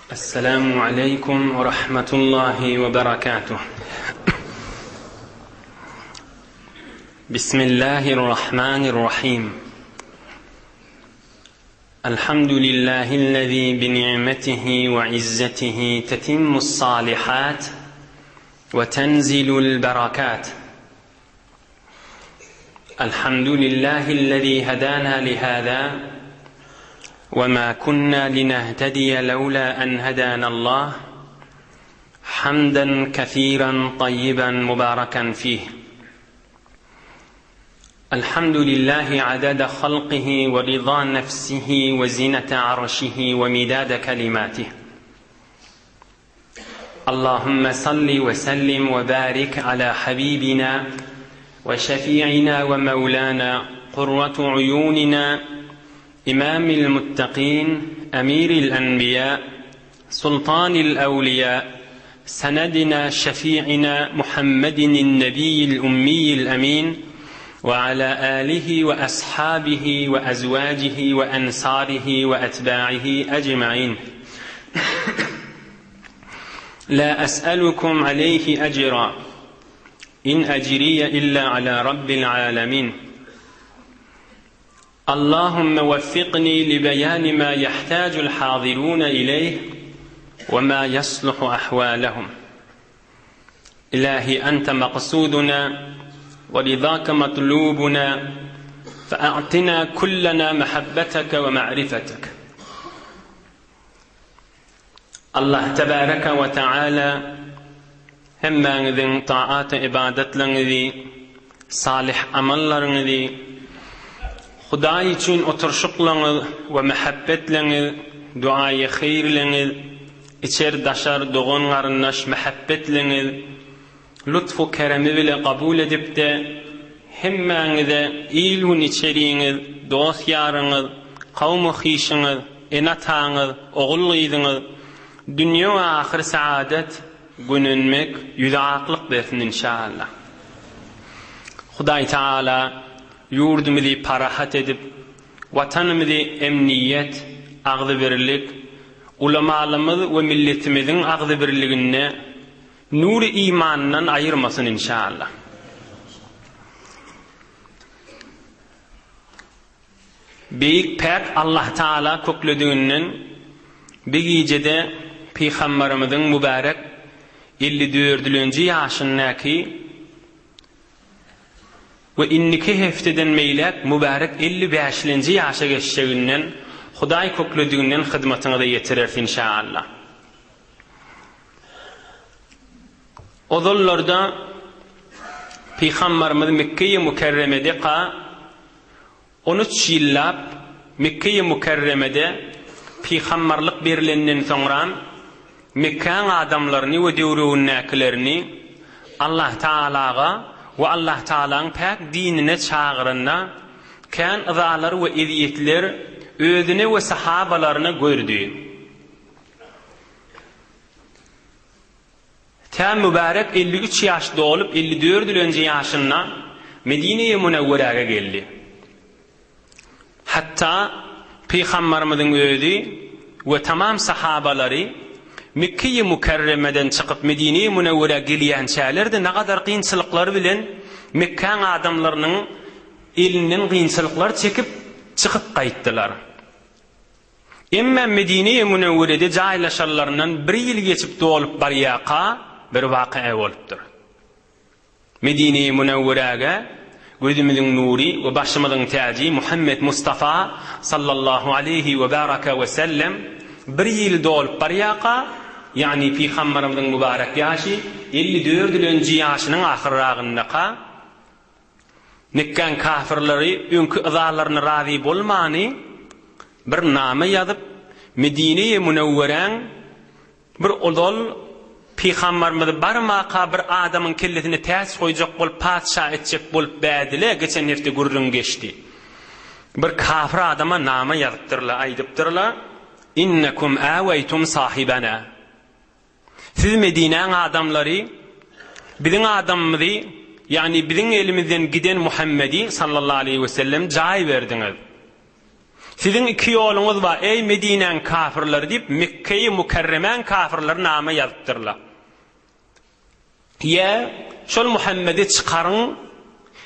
Esselamu aleýkum we rahmetullahi we berekatuh. Bismillahirrahmanirrahim. Elhamdülillahi'llezî bi ni'metihi we izzetihi tetimmus salihat we tenzilul berakat. Elhamdülillahi'llezî hedâna lihâzâ ve mâ kunnâ linehtediye lewlâ en hedânallah hamden kesîren tayyiben mübâreken fîh. Elhamdülillahi adede halqihi ve rıza nefsihi ve zinete arşihi ve midade kelimatih. Allahümme salli ve sellim ve barik ala habibina ve şefi'ina ve mevlana kurratu uyunina imamil muttaqin emiril enbiya sultanil evliya senedina şefi'ina Muhammedin nebiyyil ummiyil emin ve ala alihi ve ashabihi ve ezvacihi ve ensarihi ve etba'ihi ecmain. La es'elukum aleyhi ecra. İn ecriye illa ala rabbil alemin. Allahümme veffikni li beyani ma yahtacul hazirun ileyh ve ma yasluhu ahvalehum. İlahi ente maksuduna ve ridake matlubuna fe'atina kullena mehabbeteke ve ma'rifetek. Allah tebareke we teala hemmäňiziň taat-y ybadatlaryňyzy, salyh amallaryňyzy, Hudaý üçin oturyşyklaryňyz we mähebbetleňiz, duaýy heýrleňiz, içer-daşar dogan-garyndaş mähebbetleňiz, lutf-u keremi bile kabul edip-de, hemmäňize il-gün içeriňiz, dost-ýaryňyz, kowum-u hyşyňyz, ene-ataňyz, ogul-gyzyňyz dünýe we ahyr saadet, gönenmek, ýüze aklyk bersin inşaallah. Hudaý Taala ýurdumyzy parahat edip, Watanymyzy emniýet, agzybirlik, ulamalymyz we milletimiziň agzybirliginde Nury imandan aýyrmasyn inşallah. Beýik päk Allah Taala köklediginden bir gijede Pygambarymyzyň mübärek 50 dördülenji ýaşyndaky we indiki hefteden meýläk mübärek 50 bäşlenji ýaşa geçjeginden Hudaý köklediginden hyzmatyňyza ýetireris inşallah. Ozallarda Pygambarymyz Mekgeýi Mükerremedeka on üç ýyllap Mekgeýi Mükerremede pygambarlyk berilenden soňram Mekgäň adamlaryny we döwregindäkilerini Allah Tagalaga we Allah Tagalaň päk dinine çagyranda kän yzalar we ezýetler özüne we sahabalaryna gördi. Tä mübärek 53 ýaş dolup 54-lenji ýaşynda Medine-i Münewweräge geldi. Hatda Pygambarymyzyň özi we tamam sahabalary Mekge-i Mükerremeden çykyp Medine-i Münewwerä gelýänçäler-de nagadar kynçylyklar bilen Mekgäň adamlarynyň elinden kynçylyklar çekip çykyp gaýtdylar. Emma Medine-i Münewwerede jaýlaşanlaryndan bir ýyl geçip dolup barýarka bir waky'a bolupdyr. Medine-i Münewweräge gözümiziň nury we başymyzyň täji Muhammet Mustafa sallallahu aleýhi we baraka we sellem bir ýyl dolup barýarka, ýagny Pygambarymyzyň mübarek ýaşy 54-lenji ýaşynyň ahyrragyndaka, Mekgäň kafyrlary öňki yzalaryna razy bolmany bir name ýazyp, Medine-i Münewweräň bir ozal Pygambarymyzy barmaka bir adamyň kellesine täç goýjak bolup patyşa etjek bolup bädile geçen hepde gürrüň geçdi. Bir kafyr adama name ýazypdyrlar aýdypdyrlar, Innekum äweýtum sahibena. Siz Medinäň adamlary biziň adamymyzy, ýagny biziň elimizden giden Muhammedi, sallallahu aleýhi we sellem, jaý berdiňiz. Siziň iki ýoluňyz bar, eý, Medinäň kafyrlary diýip, Mekgeýi Mükerremäň kafyrlary nama ýazypdyrlar. Ýa şol Muhammedi çykaryň,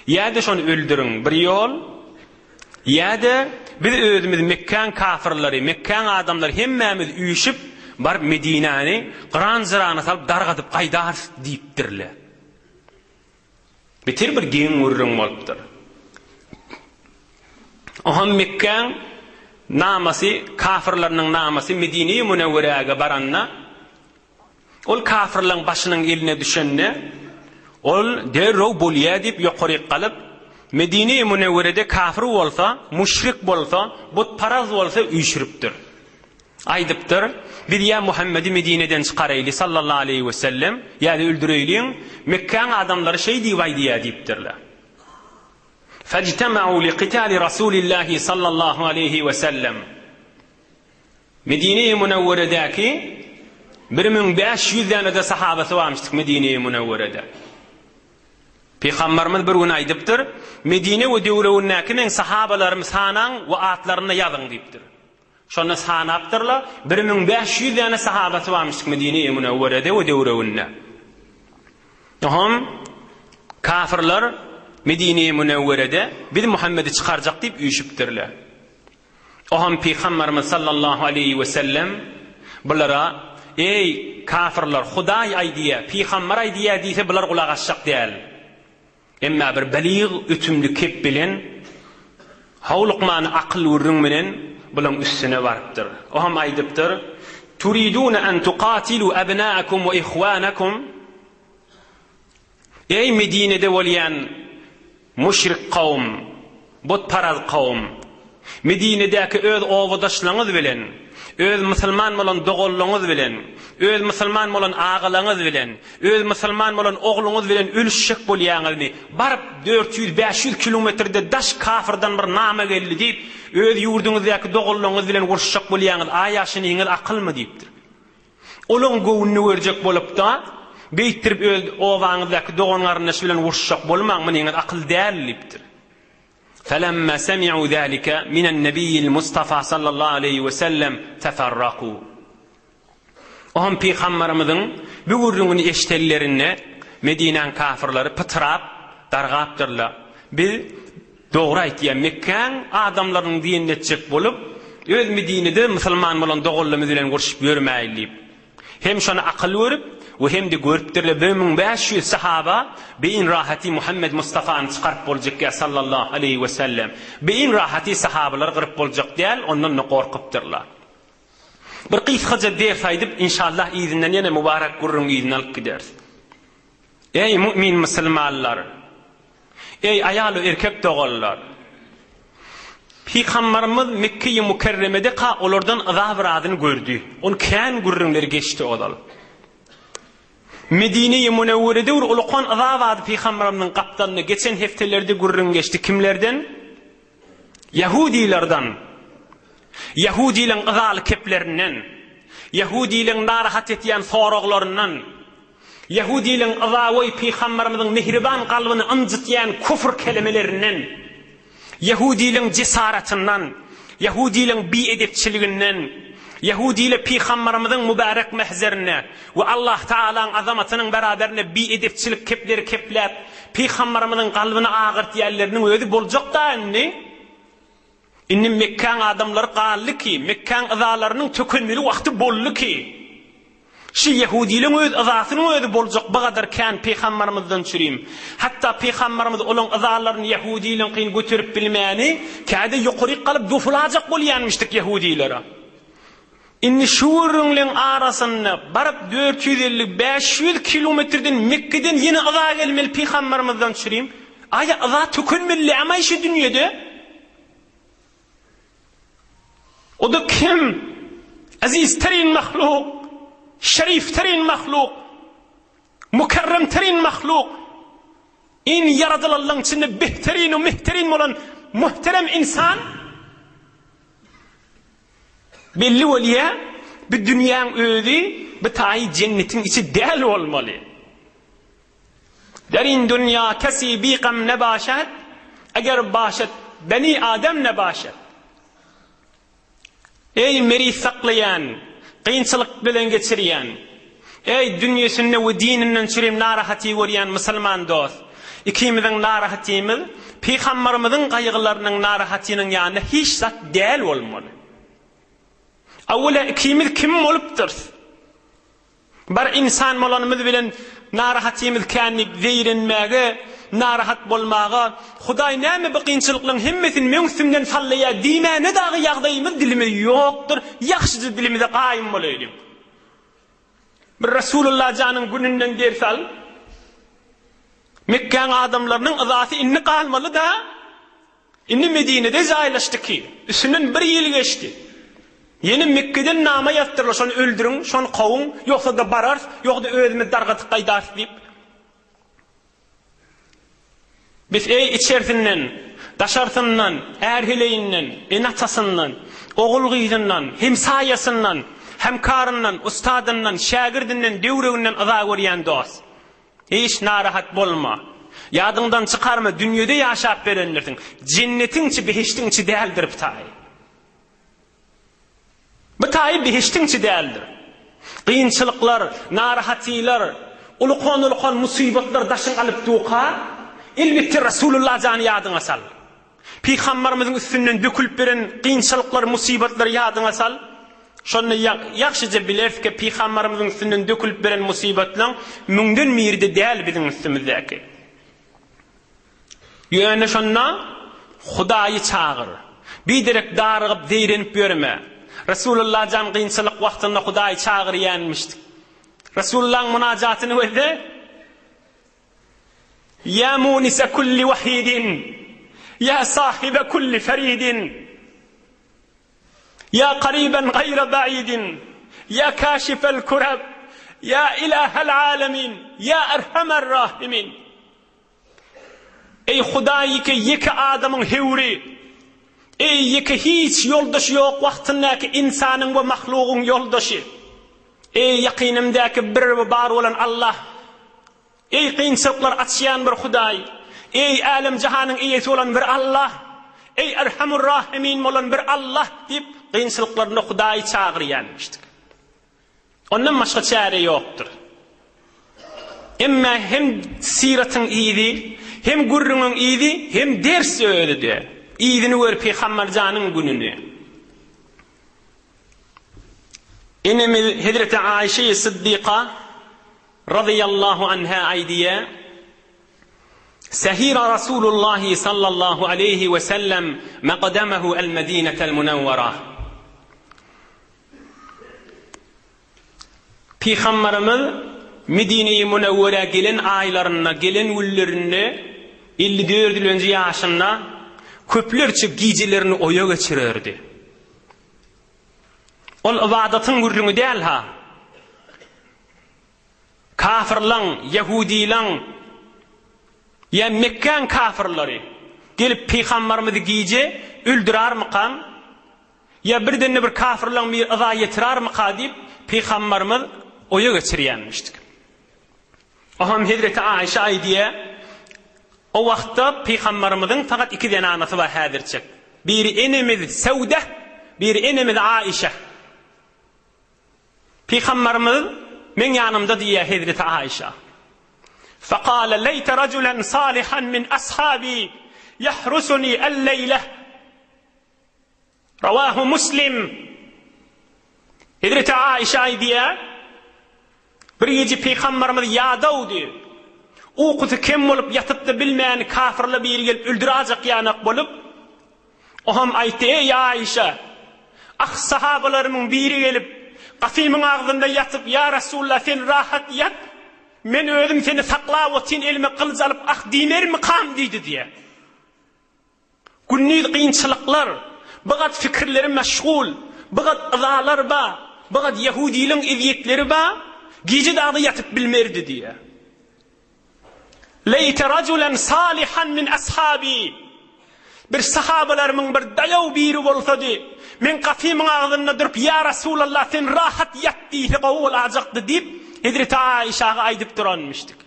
ýa-da şony öldüriň, bir ýol, ýa-da biz özümiz Mekgäň kafyrlary, Mekgäň adamlary hemmämiz üýşüp, baryp Medinäni gyran-jyrana salyp dargadyp gaýdarys diýipdirler. Beter bir geň gürrüň bolupdyr. Oham Mekgäň namasy, kafyrlarynyň namasy Medine-i Münewweräge baranda, ol kafyrlaryň başynyň eline düşende, ol derrew bolýa diýip ýokaryk galyp, Medine-i Münewwerede kafyr bolsa, müşrik bolsa, butparaz bolsa üýşüripdir. Aýdypdyr, Biz ýa Muhammedi Medineden çykaraýly, sallallahu aleýhi we sellem, ýa-da öldüreýliň, Mekgäň adamlary şeý diýip aýdýar diýipdirler. Fejtema'u liqitali Rasulillahi sallallahu aleýhi we sellem. Medine-i Münewweredäki 1500 däne-de sahabasy barmyşdyk Medine-i Münewwerede. Pygambarymyz bir gün aýdypdyr, Medine we döwregindäki meň sahabalarymy sanaň we atlaryny ýazyň diýipdir. Şonda sanapdyrlar, 1500 däne sahabasy barmyşdyk Medine-i Münewwerede we döwreginde. Oňam kafirler Medine-i Münewwerede biz Muhammedi çykarjak diýip üýşüpdirler. Oňam Pygamberimiz sallallahu aleýhi we sellem bulara, Eý, kafirler, Hudaý aýdýar, pygamber aýdýar diýse bular gulak asjak däl. Emma bir belyg ötümli kep bilen, howlukman akyl gürrüň bilen bulaň üstüne barypdyr. O hem aýdypdyr, Turidune en tukatilu ebnaakum we ihwanakum? Eý Medinede bolýan müşrik kowum, butparaz kowum! Medinedäki öz obadaşlaryňyz bilen, öz musulman bolan doganlaryňyz bilen, öz musulman bolan agalaryňyz bilen, öz musulman bolan ogluňyz bilen ölüşjek bolýaňyzmy? Baryp 400, 500 kilometrde daş kafyrdan bir nama geldi diýip, öz ýurduňyzdaky doganlaryňyz bilen uruşjak bolýaňyz, aý ýaşynyňyz akylmy diýipdir. Olaň göwnüni görjek bolupda, beýtdirip öz obaňyzdaky dogan-garyndaş bilen uruşjak bolmaň, munyňyz akyl däl diýipdir. Felemma semi'u zalika minen nebiyyil Mustafa sallallahu aleýhi we sellem teferraku. Oňam pygamberimiziň bu gürrüňini eşidenlerinde Medinäň kafyrlary pytrap, dargapdyrlar. Biz dogry aýtýar, Mekgäň adamlarynyň diýenini etjek bolup, öz Medinede musulman bolan doganlarymyz bilen urşup ýörmäýli diýip. Hem şony akyl görüp we hem-de görüpdirler 1500 sahaba beýin rahaty Muhammed Mustafany çykaryp boljak sallallahu aleýhi we sellem. Beýin rahaty sahabalary gyryp boljak däl, ondan-da gorkupdyrlar. Bir gysgaja ders aýdyp, inşallah yzyndan ýene mübarek gürrüň yzyny alyp gideris. Eý mu'min musulmanlar! Eý aýal we erkek doganlar! Pygambarymyz Mekge-i Mükerremedeka olardan yza birazyny gördi. Ol kän gürrüňleri geçdi ozal. Medine-i Münewwerede bir ulukan yza bardy pygambarymyzyň gapdalynda geçen hepdelerde gürrüň geçdi. Kimlerden? Ýahudylardan. Ýahudylaryň yzaly keplerinden. Ýahudylaryň narahat etýän soraglaryndan. Ýahudylaryň yzawoý pygamberimiziň mähriban kalbyny ynjytýan küfr kelemelerinden, ýahudylaryň jesaratyndan, ýahudylaryň biedepçiliginden, ýahudylar pygamberimiziň mübärek mähzerinde we Allah Tagalaň azamatynyň beraberinde biedepçilik kepleri kepläp, pygamberimiziň kalbyny agyrtýanlarynyň özi boljak-da indi. Indi Mekgäň adamlary galdy ki, Mekgäň yzalarynyň tökenmeli wagty boldy ki, şu ýehudylaň öz yzasynyň özi boljak bu gadar kän pygambarymyzdan çürim. Hatda pygambarymyz olaň yzalaryny ýehudylaňkyny göterip bilmäni, käde ýokaryk galyp dofulajak bolýanmyşdyk ýehudylara. Indi şu gürrüňleň arasynda baryp 450, 500 kilometrden Mekgeden ýene yza gelmeli pygambarymyzdan çürim. Aýa yza tökenmeli lämaý şu dünýede? O-da kim? Ezizterin mahluk, şerifterin mahluk, mukerremterin mahluk, iň ýaradylanlaryň içinde behterin we mehterin bolan muhterem insan. Belli bolýar, bu dünýäň özi bu taýy jennetiň içi däl bolmaly. Der in dünýa kesi bi gam ne başat, eger başat beni adem ne başat. Eý, meriz saklaýan, kynçylyk bilen geçirýän, eý, dünýesinde we dininden çürim narahaty görýän musulman dost! Ikimiziň narahatymyz Pygambarymyzyň gaýgylarynyň narahatynyň ýanynda hiç zat däl bolmaly. Awwala ikimiz kim bolupdyrys? Bir ynsan bolanymyz bilen narahatymyz kän diýip zeýrenmäge, narahat bolmaga, Hudaý näme bu kynçylyklaryň hemmesini meň üstümden sallaýar diýmäne dagy ýagdaýymyz dilimiz ýokdur, ýagşyja dilimize gaýym bolaýlyň. Bir Resulullah janyň gününden ders al. Mekgäň adamlarynyň yzasy indi galmaly-da. Indi Medinede jaýlaşdy ki, üstünden bir ýyl geçdi. Ýene Mekgeden nama ýazypdyrlar, şony öldüriň, şony kowuň, ýogsa-da bararys, ýogsa-da özümiz dargadyp gaýdarys diýip. Biz eý içersinden, daşarsyndan, är-heleýinden, ene-atasyndan, ogul-gyzyndan, hemsaýasyndan, hemkaryndan, ustadyndan, şägirdinden, döwreginden yza görýän dost. Hiç narahat bolma. Ýadyňdan çykarma, dünýede ýaşap berendirsiň. Jennetiň içi behişdiň içi däldir bu taýy. Bu taýy behişdiň içi däldir. Kynçylyklar, narahatylar, ulukan-ulukan musybatlar daşyň alyp durka, elbetde Rasulullah jany ýadyňa sal. Pygambarymyzyň üstünden dökülip beren kynçylyklary, musybatlary ýadyňa sal. Şonda ýagşyja bileris ki, pygambarymyzyň üstünden dökülip beren musybatlaň müňden biri-de däl biziň üstümizdäki. Ýöne şonda Hudaýy çagyr. Biderek darygyp, zeýrenip ýörme. Resulullah jan kynçylyk wagtynda Hudaýy çagyrýanmyşdyk. Resulullahyň munajatyny gözle. Ýa munise kulli wahidin, ýa sahibe kulli feridin, ýa kariben gaýra baidin, ýa kaşifel kurab, ýa ilahel alemin, ýa erhamer rahimin. Eý Hudaý ýeke ýeke adamyň höwri, eý ýeke hiç ýoldaşy ýok wagtyndaky ynsanyň we mahlugyň ýoldaşy, eý ýakynymdaky bir we bar bolan Allah, Eý, kynçylyklar açýan bir Hudaý! Eý, älem-jahanyň eýesi bolan bir Allah! Eý, Erhamur-Rahimin bolan bir Allah! diýip, kynçylyklarynda Hudaýy çagyrýanmyşdyk. Ondan başga çäre ýokdur. Emma hem syratyň yzy, hem gürrüňiň yzy, hem ders özi-de. Yzyny gör Pygamber janyň gününi. Enemiz Hezreti Aýşe-i Syddyka Razyýallahu anha aýdýar, Sehira Rasulullahi sallallahu aleýhi we sellem maqdamahu el-Medinetel Munawwara. Pygamberimiz Medine-i Munawwara gelen aýlarynda, gelen günlerinde 54-nji ýaşynda köplerçe gijelerini oýa geçirerdi. Ol ybadatyň gürrüňi däl-ha. Kafyrlaň, ýehudilaň ýa Mekgäň kafyrlary gelip pygambarymyzy gije öldürarmykam ýa birdende bir kafyrlaň biri yza ýetirarmyka diýip pygambarymyz oýa geçirýänmişdik. Oňam hezreti Aişe aýdýa, O wagtda pygambarymyzyň fakat iki zenanasy bar häzirçek. Biri enemiz Sewde, biri enemiz Aişe. Pygamberimiz meň ýanymda diýýär hezreti Aişa. Fekale leýte rajulen salihan min ashabi ýahrusuni el-leýle. Rawahu Muslim. Hezreti Aişa aýdýar, bir gije pygamberimiz ýadawdy. Ukusy kem bolup ýatypdy bilmän kafirler biri gelip öldürajak ýanak bolup, Oňam aýtdy, Eý, Aişa! Ah, sahabalarymyň biri gelip, gapymyň agzynda ýatyp, Ýa Resulallah, sen rahat ýat, men özüm seni saklap otyryn, elime gylyç alyp, ah diýmermikam diýdi diýýär. Gündiz kynçylyklar, bigat pikirleri meşgul, bigat yzalar bar, bigat ýehudylyň ezýetleri bar, gije dagda ýatyp bilmerdi diýýär. Leýte rajulen salihan min ashabi, Bir sahabalarymyň bir daýaw biri bolsady, meň gapymyň agzynda durup, Ýa Rasulallah, sen rahat ýat diýse gowy bolajakdy diýip, Hezreti Aişaga aýdyp duranmyşdyk.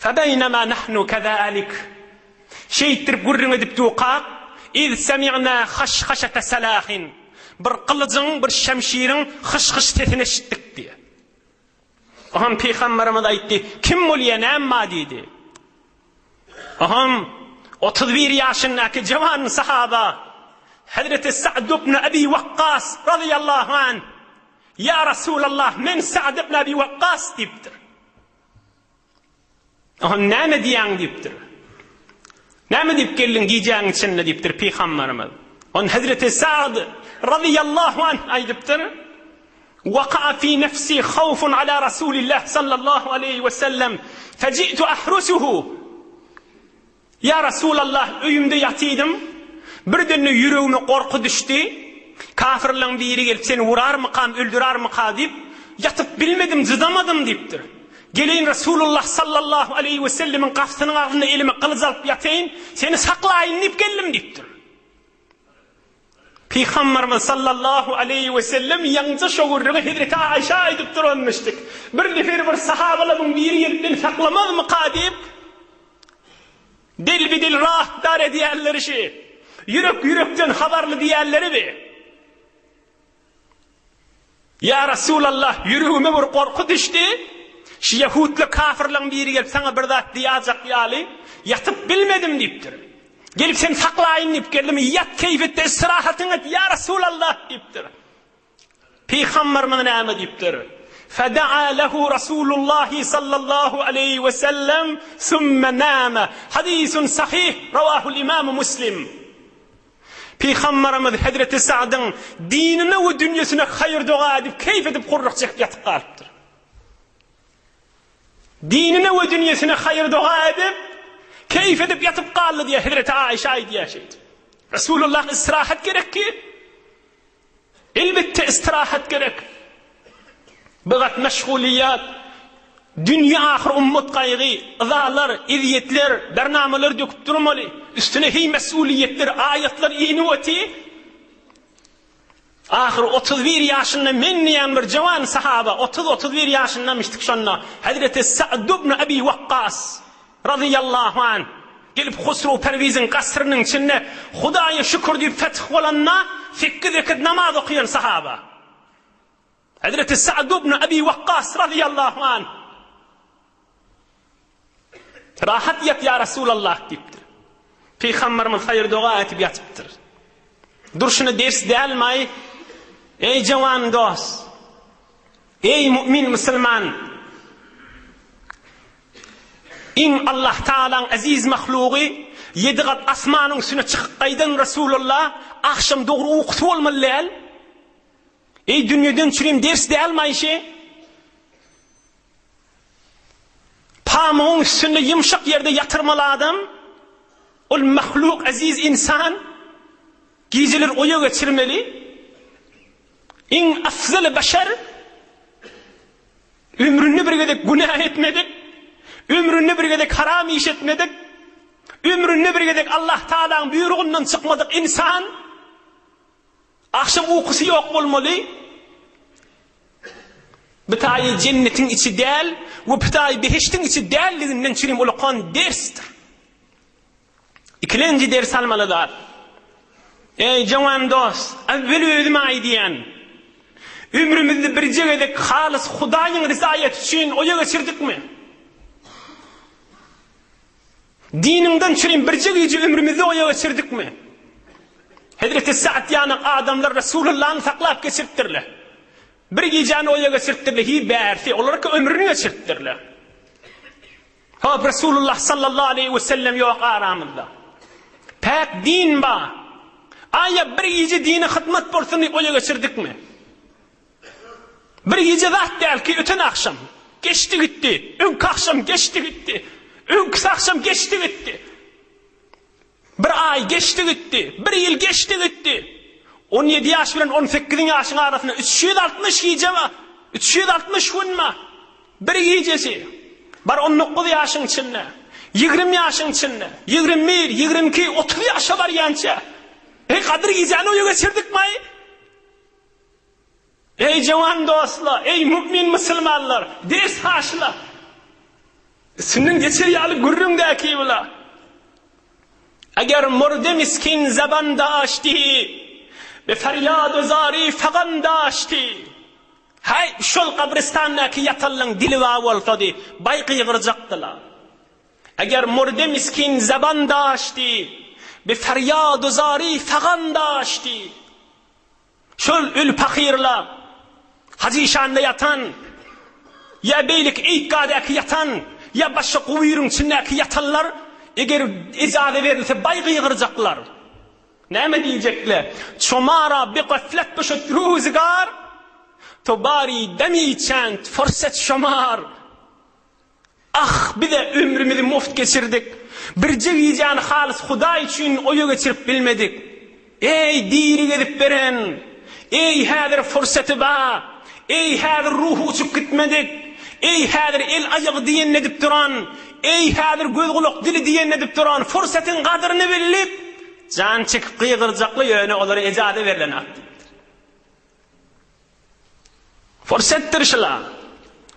Febeýnema nahnu kezalik. Şeýtdirip gürrüň edip durkak, iz semi'na haşhaşete selahin. Bir gylyjyň, bir şemşiriň hyş-hyş sesini eşitdik diýýär. Oňam pygamberimiz aýtdy, Kim bolýa, näme bar diýdi. Oňam 31 ýaşyndaky jawan sahaba Hazreti Sa'd ibn Abi Wakkas razyýallahu anh, Ýa Rasulallah, men Sa'd ibn Abi Wakkas diýipdir. Oňa näme diýýäň diýipdir. Näme diýip geldiň gijäň içinde diýipdir pygamberimiz. On Hazreti Sa'd razyýallahu anh aýdypdyr. Waka'a fi nefsi hawfun ala Rasulillah sallallahu aleýhi we sellem feji'tu ahrusuhu. Ýa Resulallah, öýümde ýatydym, birdende ýüregime gorky düşdi, kafirleň biri gelip seni urarmykam, öldürarmyka diýip, ýatyp bilmedim, jydamadym diýipdir. Geleýin Resulullah sallallahu aleýhi wesellemiň gapysynyň agzynda elime gylyç alyp ýataýyn, seni saklaýyn diýip geldim diýipdir. Pygamberimiz sallallahu aleýhi wesellem ýaňja şo gürrüňi hezreti Aişa aýdyp duranmyşdyk. Bir nefer bir sahabalaryň biri gelip meni saklamazmyka diýip, Dil-bi-dil rahatdar edýänleri şi. Ýürek-ýürekden habarly diýýänleri bi. Ýa Resulallah, ýüregime bir gorky düşdi. Şu ýehutly kafirleň biri gelip saňa bir zat diýajak ýaly, ýatyp bilmedim diýipdir. Gelip seni saklaýyn diýip geldim. Ýat keýp et-de istirahatyňy et, ýa Resulallah diýipdir. Pygamberimiz näme diýipdir? Fedaa lehu Rasulullahi sallallahu aleýhi we sellem sümme name. Hadisun sahih, rawahul imamu Muslim. Pygamberimiz Hezreti Sa'dyň dinine we dünýesine haýyr-doga edip, keýp edip gurruk çekip ýatyp galypdyr. Dinine we dünýesine haýyr-doga edip, keýp edip ýatyp galdy diýýär Hezreti Aişa aýdýar şeýdip. Resulullah istirahat gerekki? Elbetde istirahat gerek. Bigat meşgulyýat, dünýe ahyr ummat gaýgy, yzalar, ezýetler, bernamalar döküp durmaly. Üstüne heý mesulyýetler, aýatlar inip oty. Ahyr 31 ýaşynda men diýen bir jawan sahaba, 30-31 ýaşyndamyşdyk şonda, Hazreti Sa'd ibn Abi Wakkas Razyýallahu anh, gelip Husrow Perwiziň gasrynyň içinde Hudaýa şükür diýip feth bolanda sekiz rekat namaz okaýan sahaba. Hezreti Sa'd ibn Abi Wakkas razyýallahu anh. Rahat ýat ýa Resulallah diýipdir. Pygamberimiz haýyr doga etip ýatypdyr. Durşuna ders dälmaý? Eý jawan dost! Eý mu'min musulman! Iň Allah Tagalaň eziz mahlugy, ýedi gat asmanyň üstüne çykyp gaýdan Resulullah, agşam dogry ukusy bolmaly däl. Eý dünýeden çürim ders dälmi Aýşe? Pamygyň üstünde ýumşak ýerde ýatyrmaly adam, ol mahluk eziz insan, gijeler oýa geçirmeli. Iň afzaly beşer, ömründe bir gezek günä etmedik, ömründe bir gezek haram iş etmedik, ömründe bir gezek Allah Tagalaň buýrugyndan çykmadyk insan, agşam ukusy ýok bolmaly. Bu taýy jennetiň içi däl we bu taýy behişdiň içi däldiginden çürim ulakan dersdir. Ikilenji ders almaly zat. Eý, jawan dost, äwwel özüme aýdýan. Ömrümizde birje gezek halys Hudaýyň rizaýaty üçin oýa geçirdikmi? Diniňden çürim birje gije ömrümizde oýa geçirdikmi? Hezreti Sa'd ýaly adamlar Resulullany saklap geçiripdirler. Bir gijäni oýa geçiripdirler, hi bärsi, olarka ömrüni geçiripdirler. Hop Resulullah sallallahu aleýhi we sellem ýok aramyzda. Päk din bar. Aýa bir gije dine hyzmat bolsun diýip oýa geçirdikmi? Bir gije zat däl ki öten agşam geçdi gitdi, öňki agşam geçdi gitdi, öňküsi agşam geçdi gitdi. Bir aý geçdi gitdi, bir ýyl geçdi gitdi. 17 ýaş bilen 18 ýaşyň arasynda 360 gije bar. 360 gün bar. Bir gijesi. Bar 19 ýaşyň içinde, 20 ýaşyň içinde, 21, 22, 30 ýaşa barýança. Eý, Gadyr gijäni oýa geçirdikmi? Eý jawan dostlar, eý mümin musulmanlar, ders haşla. Üstünden geçer ýaly gürrüň däki bula. Eger murde miskin zeban daşdy, Be ferýad-u zary fegan daşty. Häý, şol gabrystandaky ýatanlaň dili bar bolsady, baý gygyrjakdy-la. Eger murde miskin zeban daşty, Be ferýad-u zary fegan daşty. Şol öli pahyrla, Hajy işanda ýatan, ýa beýleki Eýtgadäki ýatan, ýa başga gubyryň içindäki ýatanlar, eger ejaza berilse baý gygyrjaklar. Näme diýjekle? Çomara bi gaflet buşut ruzigar, To bari demi çend fursat şomar. Ah, biz-ä ömrümizi muft geçirdik. Birje gijäni halys Hudaý üçin oýa geçirip bilmedik. Eý, diri gezip beren! Eý, häzir fursaty ba! Eý, häzir ruhy uçup gitmedik! Eý, häzir el-aýagy diýenini edip duran! Eý, häzir göz-gulak dili diýenini edip duran! Fursatyň gadyryny bilip, jan çekip gygyrjakly, ýöne olara ejaza berlen at diýipdir. Fursatdyr şula.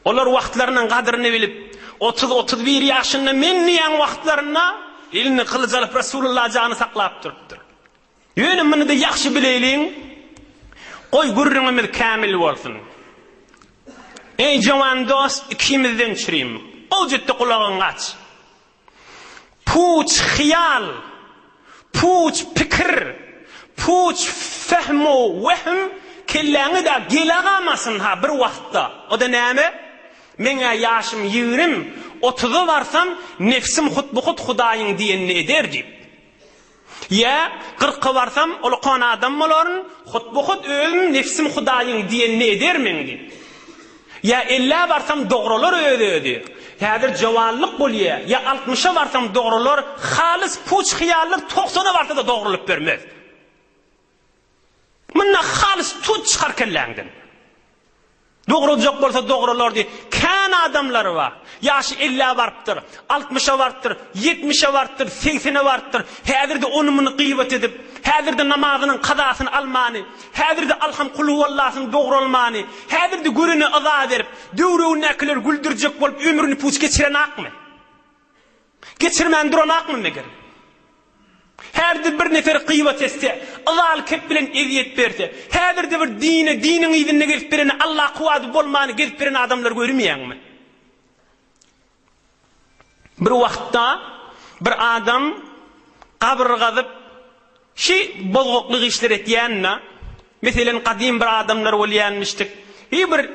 Olar wagtlarynyň gadyryny bilip, otuz-otuz bir ýaşynda men diýýän wagtlarynda eline gylyç alyp Resulullah jany saklap durupdyr. Ýöne muny-da ýagşy bileýliň, goý gürrüňimiz kämil bolsun. Eý jowan dost, ikimizden çürim. Gowja etde gulagyňy aç. Puç hyýal, puç pikir, puç fehm-u wehm kelläňe-de gelegamasyn-ha bir wagtda. O-da näme? Meň-ä ýaşym ýigrim, otuza barsam, nebsim hutbuhut Hudaýyň diýenini eder diýip. Ýa, kyrka barsam, ulukan adam bolaryn, hutbuhut özüm nebsim Hudaýyň diýenini eder meň diýip. Ýa ellä barsam dogralar öz-özi. Häzir jowanlyk bolýa, ýa altmyşa barsam dogralar, halys puç hyýallar togsana barsa-da dogrulyp bermez. Munda halys tut çykar kelläňden. Dogruljak bolsa dogralardy. Kän adamlar bar. Ýaşy ellä barypdyr, altmyşa barypdyr, ýetmişe barypdyr, segsene barypdyr. Häzir-de ony-muny gybat edip, häzir-de namazynyň kazasyny almany, häzir-de alham kulhuwallasyny dogralmany, häzir-de görene yza berip, döwregindäkileri güldürjek bolup ömrüni puç geçirenakmy? Geçirmän duranakmy meger? Häzir bir nefer gybat etse, yzaly kep bilen ezýet berse, häzir-de bir dine, diniň yzynda gezip berene Alla kuwwady bolmany gezip beren adamlary görmeýäňmi? Bir wagtda bir adam gabyr gazyp, şi bozgaklyk işler etýände, meselen gadym bir adamlar bolýanmyşdyk, hi bir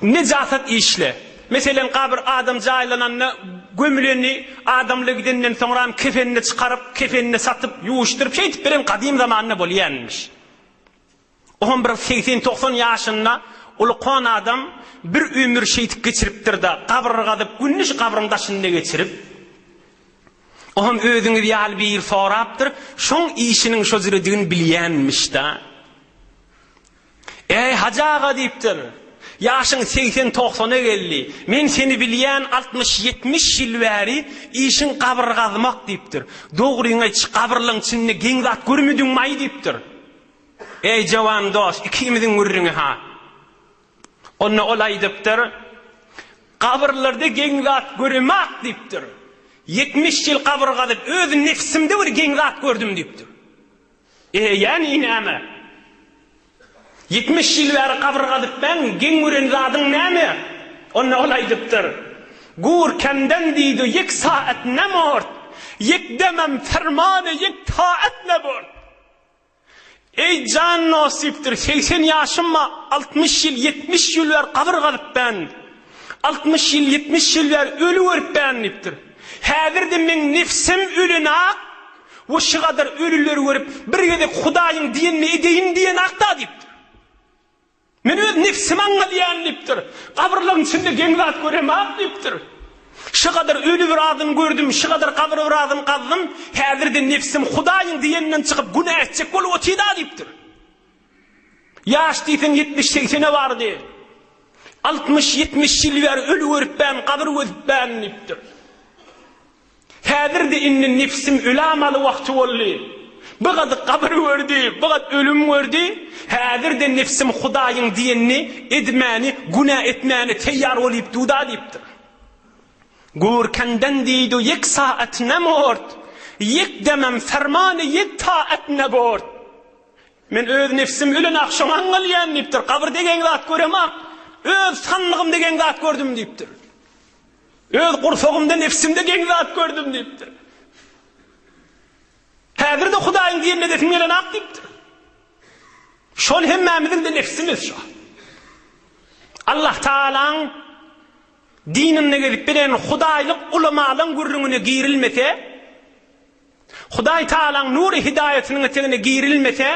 Nejasat işle. Meselem, gabyr adam jaýlananda gömüleni adamly gidenden soňram kefenini çykaryp, kefenini satyp, ýuwuşdyryp şeýdip beren gadym zamanda bolýanmyş. Oňam bir segsen-togsan ýaşynda ulukan adam bir ömür şeýdip geçiripdir-de, gabyr gazyp, gününi şu gabryň daşynda geçirip, oňam özüňiz ýaly biri sorapdyr, şoň işiniň şo jüredigini bilýänmiş-de. Eý, Hajy aga, diýipdir, ýaşyň segsen-togsana geldi. Men seni bilýän altmyş-ýetmiş ýyl bäri işiň gabyr gazmak, diýipdir. Dogryňy aýt, şu gabyrlaryň içinde geň zat görmediňmi-aý, diýipdir. Eý, jowan dost, ikimiziň gürrüňi-ha. Onda ol aýdypdyr, Gabyrlarda geň zat göremak, diýipdir. 70 ýyl gabyr gazyp, öz nebsimde bir geň zat gördüm, diýipdir. Eýäni näme? 70 ýyl bäri gabyr gazyp bäň, geň gören zadyň näme? Onda ol aýdypdyr, Gur kenden diýdi, ýek saat ne mort, ýek demem fermany ýek taat ne bort. Eý, jan dost diýipdir, 80 ýaşym bar, 60 ýyl, 70 ýyl bäri gabyr gazyp bän. 60 ýyl, 70 ýyl bäri öli görüp bän diýipdir. Häzir-de meň nefsim ölenak, We şygadar ölüleri görüp, bir gezek Hudaýyň diýenini edeýin diýenakda diýipdir. Men öz nebsimi aňladýan diýipdir. Gabyrlaryň içinde geň zat göremak diýipdir. Şygadar öli birazyny gördüm, şygadar gabyr birazyny gazdym, häzir-de nebsim Hudaýyň diýeninden çykyp günä etjek bolup otyda diýipdir. Ýaş diýseň ýetmiş-segsene bardy. Altmyş-ýetmiş ýyl bäri öli görüpbän, gabyr gözüpbän diýipdir. Häzir-de indi nebsim ölamaly wagty boldy. Bir gat gabyr gördi, bir gat ölüm gördi. Häzir-de nebsim Hudaýyň diýenini edmäni, günä etmäni teýýar bolyp dur-da diýipdir. Gür kenden diýdi, ýek saat ne mort, ýek demem fermany ýek taat ne bort. Men öz nefsim ölen-ak şoňa aňňalýan diýipdir. Gabyrda geň zat göremak, öz sandygymda geň zat gördüm diýipdir. Öz gursagymda nefsimde geň zat gördüm diýipdir. Häzir-de Hudaýyň diýenini edesim gelenak diýipdir. Şol hemmämiziň-de nefsimiz şo. Allah Tagalaň dininde gezip bilen hudaýlyk ulamalaň gürrüňine girilmese, Hudaý Tagalaň nury hidaýatynyň etegine girilmese,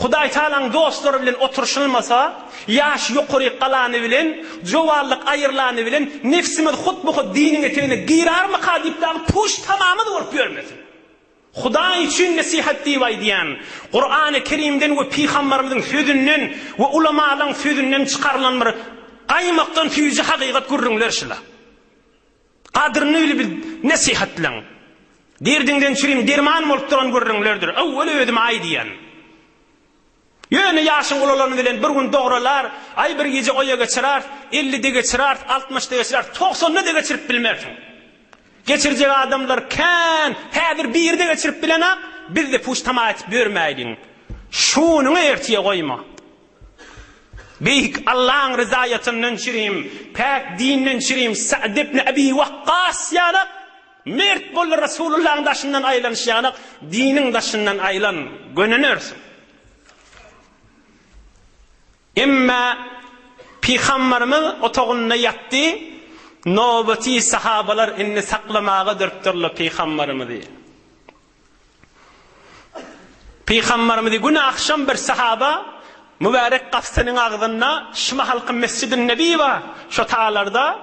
Hudaý Tagalaň dostlary bilen oturyşylmasa, ýaş ýokaryk galany bilen, jowallyk aýrylany bilen nebsimiz hut-bu-hut diniň etegine girarmyka diýip dagy puş tamamyz bolup ýörmesin. Hudaý üçin nesihat diýip aýdýan, Kurany Kerimden we Pygambarymyzyň sözünden we ulamalaň sözünden çykarylan bir gaýmakdan süýji hakykat gürrüňler şula. Gadyryny bilip nesihatlaň. Derdiňden çürim derman bolup duran gürrüňlerdir. Öwweli özüme aýdýan. Ýöne ýaşyň ulalany bilen bir gün dogralar, aý bir gije oýa geçirars, ellide geçirars, altmyşda geçirars, togsanda-da geçirip bilmersiň. Geçirjek adamlar kän, häzir biri-de geçirip bilenak, biz-de puç tama etip ýörmäýliň. Şunyňy ertire goýma. Beýik Allaň ryzaýatyndan çirim, päk dinden çirim Sa'd ibn Abi Wakkas ýalak, mert bol Rasulullaň daşyndan aýlanyş ýalak, diniň daşyndan aýlan, gönenersiň. Emma Pygambarymyz otagynda ýatdy, nobaty sahabalar indi saklamaga durupdyrlar Pygambarymyzy. Pygamberimizi gün agşam bir sahaba mübärek gapysynyň agzynda şu mahalky Mesjidin Nebi bar, şo talarda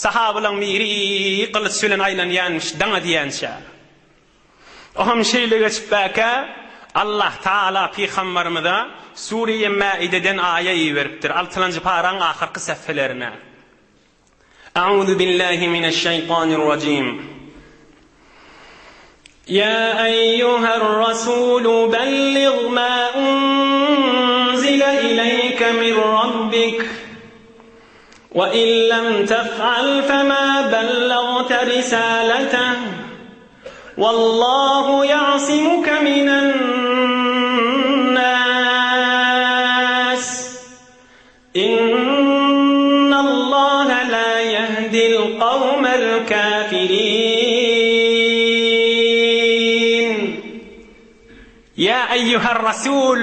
sahabalaň biri gylyç bilen aýlanýanmyş daň edýänçä. Oňam şeýle geçip bäkä Allah Taala pygamberimize Sure-i Maideden aýa iberipdir, altylanjy paraň ahyrky sähfelerine. A'uzu billahi mineşşeýtanirrajim. Ýa eýýuher rasulu bellig ma unzile ileýke min rabbik we in lem tef'al fema bellagte risaleteh wallahu ýa'simuke minen nas. Innallaha la ýehdil kawmel kafirin. Ýa eýýuher rasul,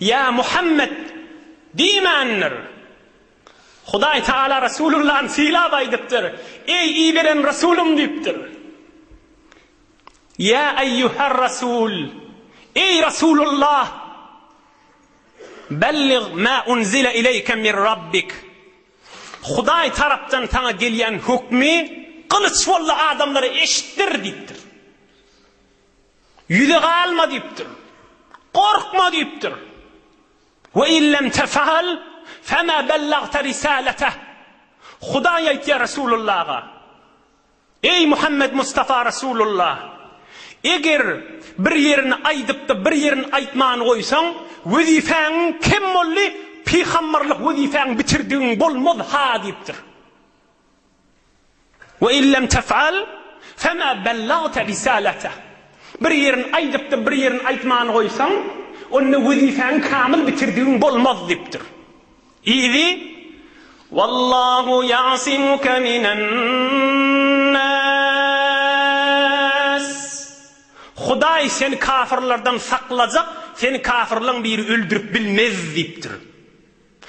ýa Muhammet diýmändir. Hudaý Tagala Rasulullany sylap aýdypdyr, Eý iberen Rasulym diýipdir. Ýa eýýuher rasul, eý Rasulullah! Bellig ma unzile ileýke min Rabbik. Hudaý tarapdan saňa gelýän hökmi gylyç boldy adamlara eşitdir diýipdir. Ýüze galma diýipdir. Gorkma diýipdir. We illem tefal fema bellagte risaleteh. Hudaý aýtýar Resulullaha. Eý Muhammet Mustafa Resulullah! Eger bir ýerini aýdypda bir ýerini aýtman goýsaň, wezipäň kem boldy, pygamberlik wezipäňi bitirdigiň bolmaz ha diýipdir. We illem tef'al fema bellagte risaleteh. Bir ýerini aýdypda bir ýerini aýtman goýsaň, onda wezipäňi kamyl bitirdigiň bolmaz diýipdir. Yzy, Wallahu ýa'simuke minen-nas. Hudaý seni kafyrlardan saklajak, seni kafyrlaň biri öldürip bilmez diýipdir.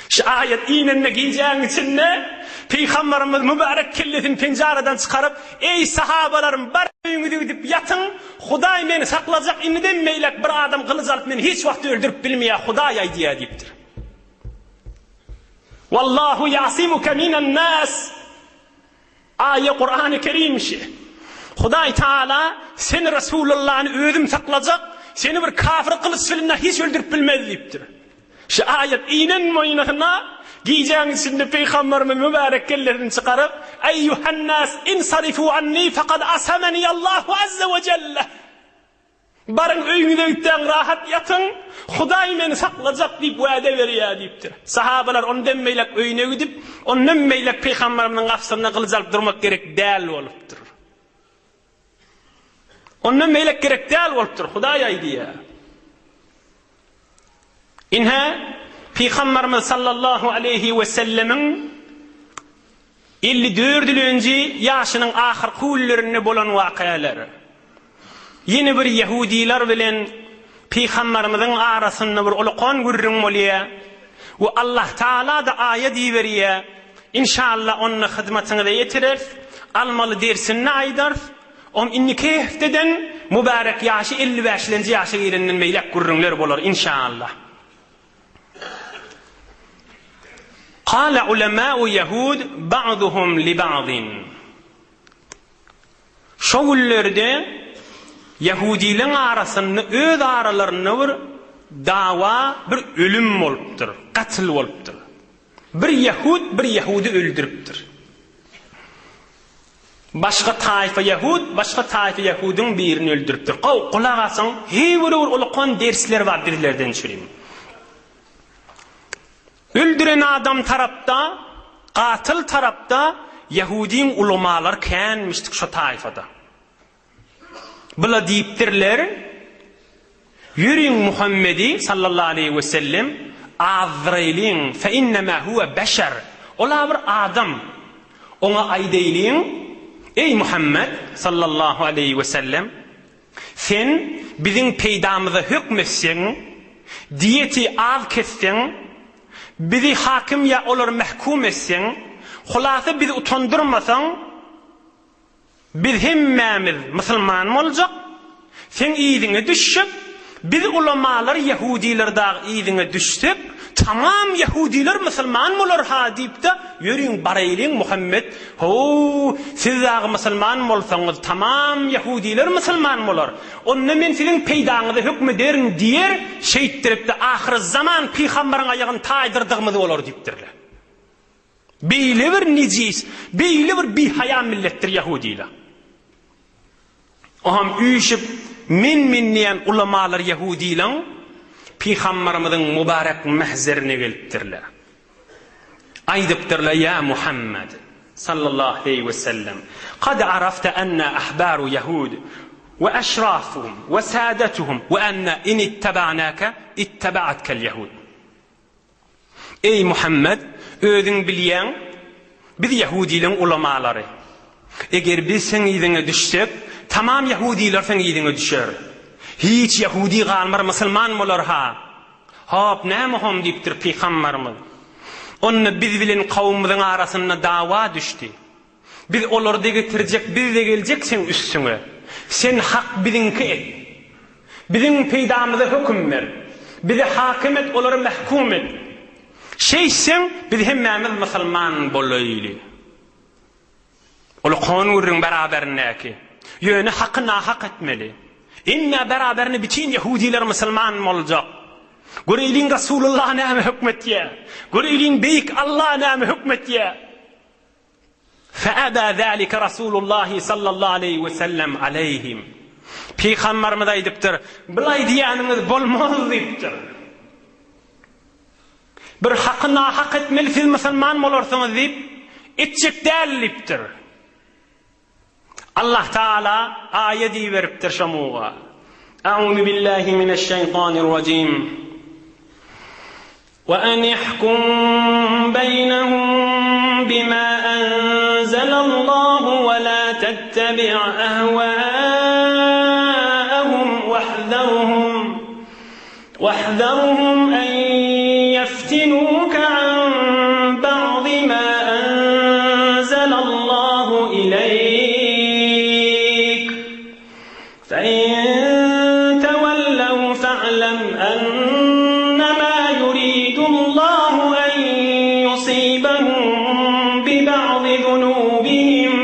Şu aýat inende gijäň içinde Pygamberimiz mübärek kellesini penjaradan çykaryp, Eý sahabalarym, bar öýüňize gidip ýatyň, Hudaý meni saklajak, indiden beýläk bir adam gylyç alyp meni hiç wagt öldürip bilmeýär, Hudaý aýdýar diýipdir. Wallahu yasimuke minen nas. Aýa Kurany Kerim şi. Hudaý Taala seni Resulullany özüm saklajak, seni bir kafir gylyç bilen hiç öldürip bilmez diýipdir. Şu aýat inen moýnasyna gijäň içinde Pygamberimiz mübärek kellesini çykaryp, Eýýuhan nas insarifu anni fekad asamani Allahu azze we jelle. Baryň öýüňize gitdäň rahat ýatyň, Hudaý meni saklajak diýip wada berýär diýipdir. Sahabalar ondan beýläk öýüne gidip, ondan beýläk pygamberimiziň gapysynda gylyç alyp durmak gerek däl bolupdyr. Ondan beýläk gerek däl bolupdyr, Hudaý aýdýar. Ine, Pygamberimiz sallallahu aleýhi wesellemiň 54-nji ýaşynyň ahyrky günlerinde bolan wakalar. Ýene bir ýehudylar bilen Pygamberimiziň arasynda bir ulakan gürrüň bolýar we Allah Taala-da aýat iberýär. Inşallah onda hyzmatyňyza ýetireris, almaly dersini aýdarys. On indiki hefteden mübärek ýaşy 55-lenji ýaşa girenden beýläk gürrüňler bolar inşallah. Kale ulemâ'u yehûd ba'duhum li ba'din. Şo günlerde ýehudileň arasynda öz aralarynda bir dawa, bir ölüm bolupdyr, gatl bolupdyr. Bir ýehud bir ýehudy öldüripdir. Başga taýfa ýehud, başga taýfa ýehudyň birini öldüripdir. Gowy, gulak asyň, heý bir bir ulakan dersler bar bizlerden çürim. Öldüren adam tarapda, gatyl tarapda ýehudyň ulamalary känmişdik şo taýfada. Bula diýipdirler, Ýörüň Muhammedi, sallallahu aleýhi we sellem, azdyraýlyň, fe innemâ huwe beşer, ol-a bir adam. Oňa aýdaýlyň, Eý Muhammet, sallallahu aleýhi we sellem, sen biziň peýdamyza hökm etseň, diýeti az kesseň, bizi hakim ýa olary mähkum etseň, hulasa bizi utandyrmasaň, Biz hemmämiz musulman boljak, seň yzyňa düşjek, biz ulamalar ýehudiler dagy yzyňa düşsek, tamam ýehudiler musulman bolar-ha diýip-de, ýörüň baraýlyň Muhammet, how, siz dagy musulman bolsaňyz, tamam ýehudiler musulman bolar, onda men siziň peýdaňyza hökm ederin diýer, şeýtdirip-de ahyrzaman pygambaryň aýagyny taýdyrdygymyz bolar diýipdirler. Beýle bir nejis, beýle bir bihaýa milletdir ýahudylar. Oham üýşüp men-men diýen ulamalar ýahudylaň Pygambarymyzyň mubarek mähzerine gelipdirler. Aýdypdyrlar, Ýa Muhammed, sallallahu aleýhi we sellem, kad arafta enna ahbaru ýahud we eşrafuhum we sadetuhum we enna in ittebanaka ittebaatkel ýahud. Eý, Muhammet, özüň bilýäň, biz ýehudileň ulamalary. Eger biz seň yzyňa düşsek, tamam ýehudiler seň yzyňa düşer. Hiç ýehudi galmar, musulman bolar-ha. Hop, näme hom diýipdir pygambarymyz. Onda biz bilen kowumymyzyň arasynda dawa düşdi. Biz olary-da getirjek, biz-de geljek seň üstüňe. Sen hak biziňki et. Biziň peýdamyza höküm ber. Bizi hakim et, olary mähkum et. Şeýtseň, biz hemmämiz musulman bolaýly. Ol kon gürrüň beraberindäki. Ýöne haky nahak etmeli. Emme beraberinde bütin ýehudiler musulman boljak. Göreýliň Rasulullah näme höküm etýär. Göreýliň beýik Allah näme höküm etýär. Fe'eba zalike Rasulullahi sallallahu aleýhi we sellem aleýhim. Pygamberimiz aýdypdyr, Bulaý diýýäniňiz bolmaz diýipdir. Bir haky nahak etmeli siz musulman bolarsyňyz diýip, etjek däl diýipdir. Allah Taala aýat iberipdir şomuga. A'uzu billahi mineşşeýtanirrajim. Ve en ihkum beynehum bima enzelallahu ve la tettebi' ehvâehum vehzerhum wahzerhum en yeftinuke an ba'di ma enzelallahu ileyk fe in tewellev fe'lem ennemâ yuridullahu en yusibehum bi ba'di zunubihim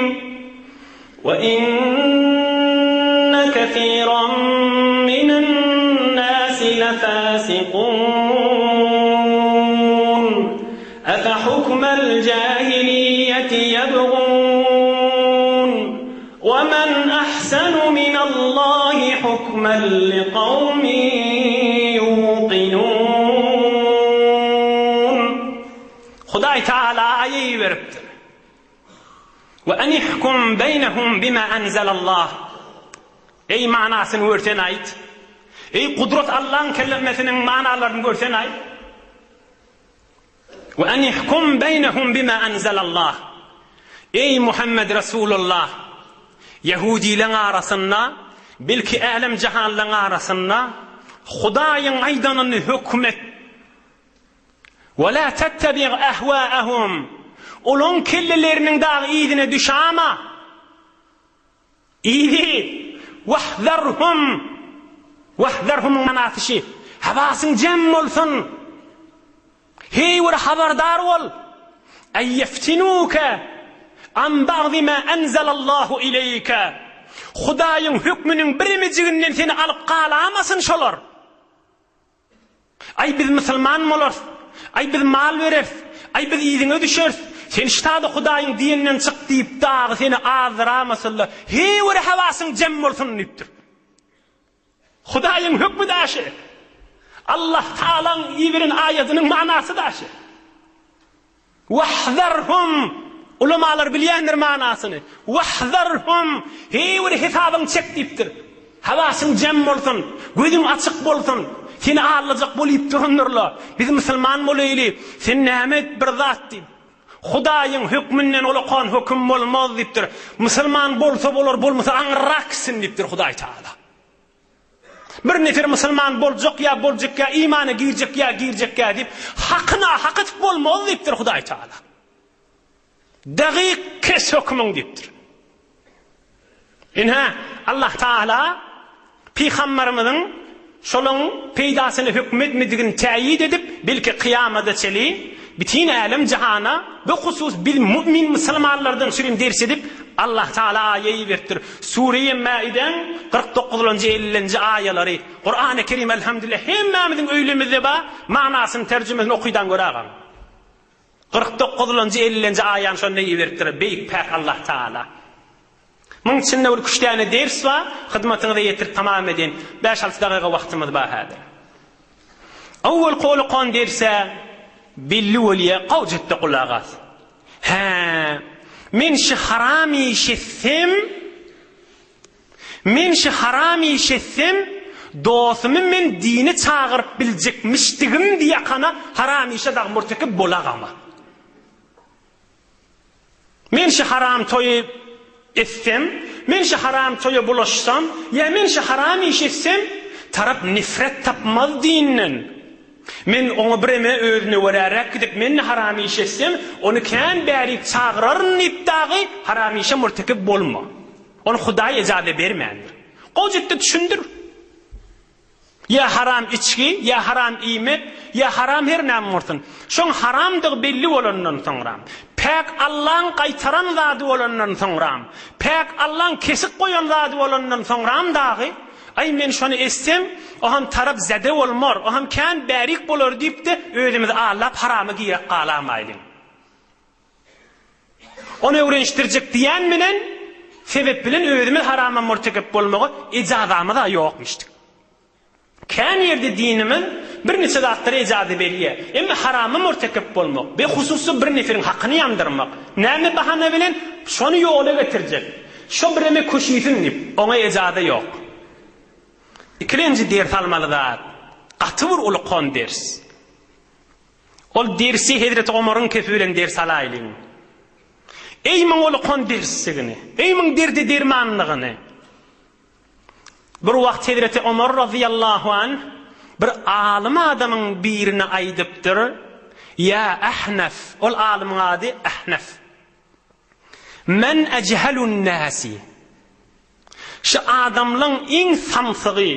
Ve inne kesiran minen nasi lefasikun. Efe hukmel cahiliyyeti yebgun. Ve men ahsenu minallahi hukmen liqawmin yuqinun. Hudaý Teala aýa iberipdir. We enihkum beýnehum bima enzelallah. Eý manysyny görsen aýt. Eý, gudrat Allaň kelemesiniň manalaryny görsen-aý! We enihkum beýnehum bima enzelallah. Eý, Muhammed Resulullah! Ýehudileň arasynda, belki älem-jahanlaň arasynda Hudaýyň aýdanyny höküm et. We la tettebi' ehwâehum. Olaň kelleleriniň dagy yzyna düşama. Yzy, Wahzarhum, Wahzarhumyň manasy şi, Hawasyň jem bolsun! Heý bir habardar bol! Eý ýeftinuke an bagzy ma enzelallahu ileýke. Hudaýyň hökmüniň birimijiginden seni alyp galamasyn şolar. Aý biz musulman bolarys, aý biz mal bereris, aý biz yzyňa düşeris, sen ştada Hudaýyň diýeninden çyk diýip dagy seni azdyramasynlar, heý bir hawasyň jem bolsun diýipdir. Hudaýyň hökmi daşy. Allah Tagalaň iberen aýadynyň manasy daşy. Wahzarhum, ulamalar bilýändir manasyny. Wahzarhum, heý bir hesabyňy çek diýipdir. Hawasyň jem bolsun, gözüň açyk bolsun. Seni aldajak bolyp durandyrlar. Biz musulman bolaýly, sen näme et bir zat diýip. Hudaýyň hökmünden ulakan höküm bolmaz diýipdir. Musulman bolsa bolar, bolmasa aňyrrak gitsin diýipdir Hudaý Tagala. Bir nefer musulman boljak ýa boljak ýa imana girjek ýa girjek ýa diýip, haky nahak etip bolmaz diýipdir Hudaý Tagala. Dagyk kes hökümiň diýipdir. Ine, Allah Tagala pygamberimiziň şolaň peýdasyny höküm etmedigini täýit edip, belki kyýamada çeli bütin älem jahana bu husus biz mu'min musulmanlardan şirin ders edip Allah Tagala aýa iberipdir. Sure-i Maidäň 49-njy 50-nji aýalary. Kurany Kerim elhamdülillah hemmämiziň öýlemizde bar, manasyny terjimesini okydan gör agam. 49-njy 50-nji aýany şonda iberipdir beýik päk Allah Tagala. Muň içinde bir üç däne ders bar, hyzmatyňyza ýetirip tamam edeýin. Bäş-alty dagyga wagtymyz bar häzir. Owwalky olakan derse belli bolýa, gowja gulak as. Hä, men şi haram iş etsem, men şi haram iş etsem, dostumy men dine çagyryp biljekmişdigim diýakana haram işe dagy murtekip bolagama. Men şu haram toýy etsem, men şu haram toýa bulaşsam, ýa men şu haram iş etsem, tarap nefret tapmaz dinden. Men oňa bireme özüne göräräk gidip, men-de haram iş etsem, ony kän bärik çagyraryn diýip dagy haram işe murtekip bolma. Ony Hudaý ejaza bermändir. Gowjutda düşündir. Ýa haram içgi, ýa haram iýmek, ýa haram her näme bolsun. Şoň haramdygy belli bolandan soňra, päk Allaň gaýtaran zady bolandan soňram, päk Allaň kesik goýan zady bolandan soňram dagy, Aý, men şony etsem, o hem tarap zede bolmar, o hem kän bärik bolar diýip-de, özümizi aldap harama girek galamaýlyň. Ony öwrenişdirjek diýen bilen, sebep bilen özümiz harama murtekep bolmaga ejazamyz-a ýokmuşdyk. Kän ýerde dinimiz birniçe zatlara ejaza berýär. Emma harama murtekep bolmak, be hususy bir neferiň hakyny ýandyrmak, näme bahana bilen şony ýola getirjek, şo bireme köşüsin diýip, oňa ejaza ýok. Ikilenji ders almaly zat, gaty bir uly kon ders. Ol dersi hezreti Omaryň kefi bilen ders alaýlyň. Eý muň ulkan dersligini, eý muň derdi dermanlygyny. Bir wagt hezreti Omar razyýallahu anh bir alym adamyň birine aýdypdyr, Ýa Ahnaf, ol alymyň ady Ahnaf. Men ejhelun nasi. Şu adamlaň iň samsygy,